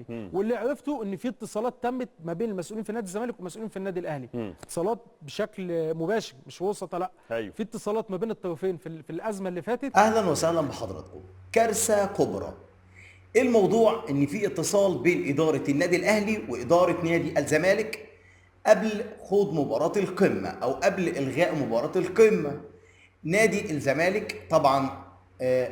واللي عرفته ان في اتصالات تمت ما بين المسؤولين في نادي الزمالك والمسؤولين في النادي الاهلي. اتصالات بشكل مباشر مش وسطه، لا. أيوه. في اتصالات ما بين الطرفين في الازمة اللي فاتت. اهلا وسهلا بحضراتكم. كارثة كبرى. الموضوع ان في اتصال بين ادارة النادي الاهلي واداره نادي الزمالك قبل خوض مباراة القمه او قبل الغاء مباراة القمه. نادي الزمالك طبعا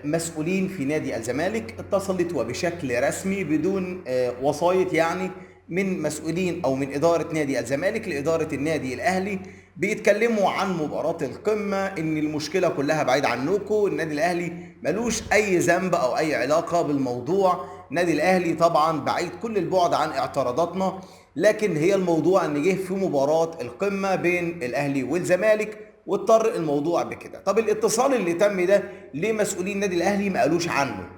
مسؤولين في نادي الزمالك اتصلت وبشكل رسمي بدون وسايط، يعني من مسؤولين او من ادارة نادي الزمالك لادارة النادي الاهلي، بيتكلموا عن مباراة القمه، ان المشكلة كلها بعيد عنكم، النادي الاهلي ملوش اي ذنب او اي علاقة بالموضوع، النادي الاهلي طبعا بعيد كل البعد عن اعتراضاتنا، لكن هي الموضوع ان جه في مباراة القمه بين الاهلي والزمالك واضطر الموضوع بكده. طب الاتصال اللي تم ده ليه مسؤولين النادي الاهلي ما قالوش عنه؟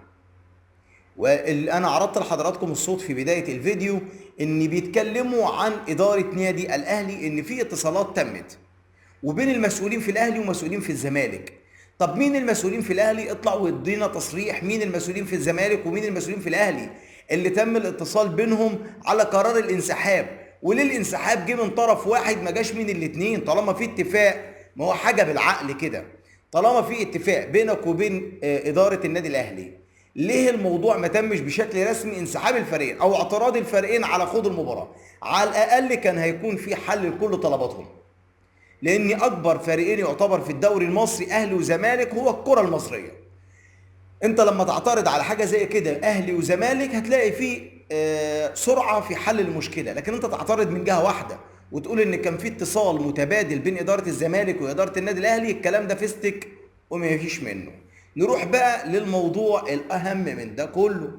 وانا عرضت لحضراتكم الصوت في بداية الفيديو ان بيتكلموا عن ادارة نادي الاهلي ان في اتصالات تمت وبين المسؤولين في الاهلي ومسؤولين في الزمالك. طب مين المسؤولين في الاهلي؟ اطلع وادينا تصريح مين المسؤولين في الزمالك ومين المسؤولين في الاهلي اللي تم الاتصال بينهم على قرار الانسحاب، وليه الانسحاب جه من طرف واحد ما جاش من الاثنين؟ طالما في اتفاق، ما هو حاجة بالعقل كده، طالما في اتفاق بينك وبين ادارة النادي الاهلي ليه الموضوع ما تمش بشكل رسمي انسحاب الفريقين او اعتراض الفريقين على خوض المباراة؟ على الاقل كان هيكون في حل لكل طلباتهم، لان اكبر فريقين يعتبر في الدوري المصري اهلي وزمالك هو الكره المصرية. انت لما تعترض على حاجة زي كده اهلي وزمالك هتلاقي في سرعة في حل المشكلة، لكن انت تعترض من جهة واحدة وتقول ان كان في اتصال متبادل بين ادارة الزمالك واداره النادي الاهلي، الكلام ده فستك وما فيش منه. نروح بقى للموضوع الاهم من ده كله،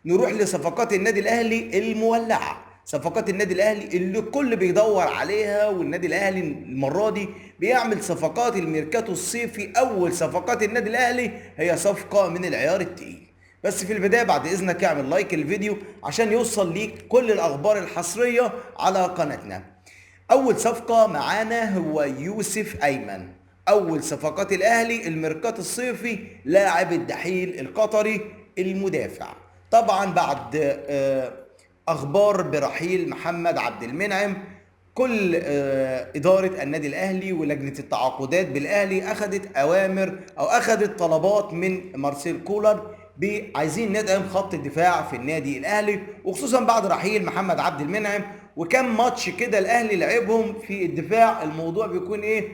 نروح لصفقات النادي الاهلي المولعه، صفقات النادي الاهلي اللي الكل بيدور عليها، والنادي الاهلي المرة دي بيعمل صفقات الميركاتو الصيفي. اول صفقات النادي الاهلي هي صفقة من العيار التقيل. بس في البداية بعد اذنك اعمل like الفيديو عشان يوصل ليك كل الاخبار الحصريه على قناتنا. اول صفقة معانا هو يوسف ايمن، اول صفقات الاهلي الميركاتو الصيفي، لاعب الدحيل القطري المدافع. طبعا بعد اخبار برحيل محمد عبد المنعم، كل ادارة النادي الاهلي ولجنه التعاقدات بالاهلي اخذت اوامر او اخذت طلبات من مارسيل كولر عايزين ندعم خط الدفاع في النادي الاهلي، وخصوصا بعد رحيل محمد عبد المنعم وكم ماتش كده الاهلي لعبهم في الدفاع، الموضوع بيكون ايه،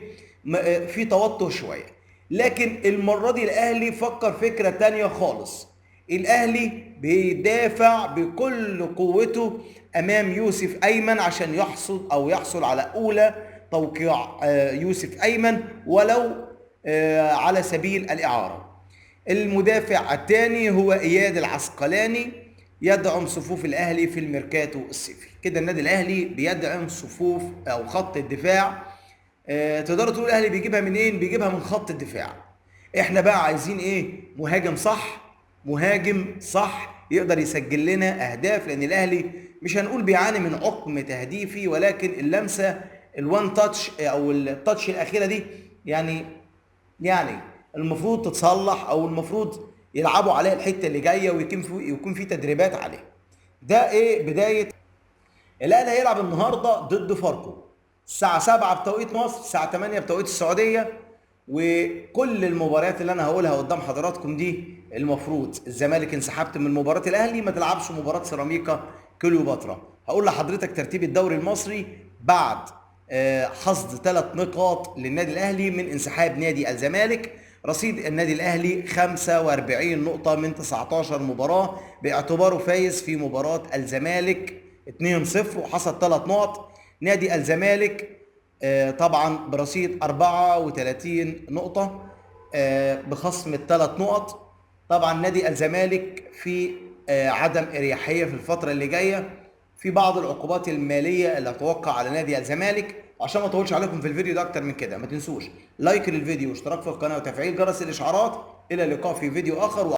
في توتر شوية. لكن المرة دي الاهلي فكر فكرة تانية خالص، الاهلي بيدافع بكل قوته امام يوسف ايمن عشان يحصل او يحصل على اولى توقيع يوسف ايمن ولو على سبيل الاعارة. المدافع الثاني هو اياد العسقلاني، يدعم صفوف الاهلي في الميركاتو الصيفي. كده النادي الاهلي بيدعم صفوف او خط الدفاع. تقدروا تقولوا الاهلي بيجيبها منين؟ بيجيبها من خط الدفاع. احنا بقى عايزين ايه؟ مهاجم صح، مهاجم صح يقدر يسجل لنا اهداف، لان الاهلي مش هنقول بيعاني من عقم تهديفي، ولكن اللمسة ال one touch او ال touch الاخيرة دي يعني المفروض تتصلح، او المفروض يلعبوا عليها الحتة اللي جاية ويكون في تدريبات عليها. ده ايه بداية. الاهلي هيلعب النهارده ضد فاركو الساعة 7 بتوقيت مصر، الساعة 8 بتوقيت السعودية. وكل المباريات اللي انا هقولها قدام حضراتكم دي المفروض الزمالك انسحبت من مباراة الاهلي، ما تلعبش مباراة سيراميكا كليوباترا. هقول لحضرتك ترتيب الدوري المصري بعد حصد 3 نقاط للنادي الاهلي من انسحاب نادي الزمالك. رصيد النادي الاهلي 45 نقطة من 19 مباراة، باعتباره فايز في مباراة الزمالك 2-0 وحصد 3 نقط. نادي الزمالك طبعا برصيد 34 نقطة بخصم ال3 نقط. طبعا نادي الزمالك في عدم اريحية في الفترة اللي جاية، في بعض العقوبات المالية اللي هتوقع على نادي الزمالك. وعشان ما اطولش عليكم في الفيديو ده اكتر من كده، ما تنسوش like للفيديو واشتراك في القناة وتفعيل جرس الاشعارات. الى اللقاء في فيديو اخر.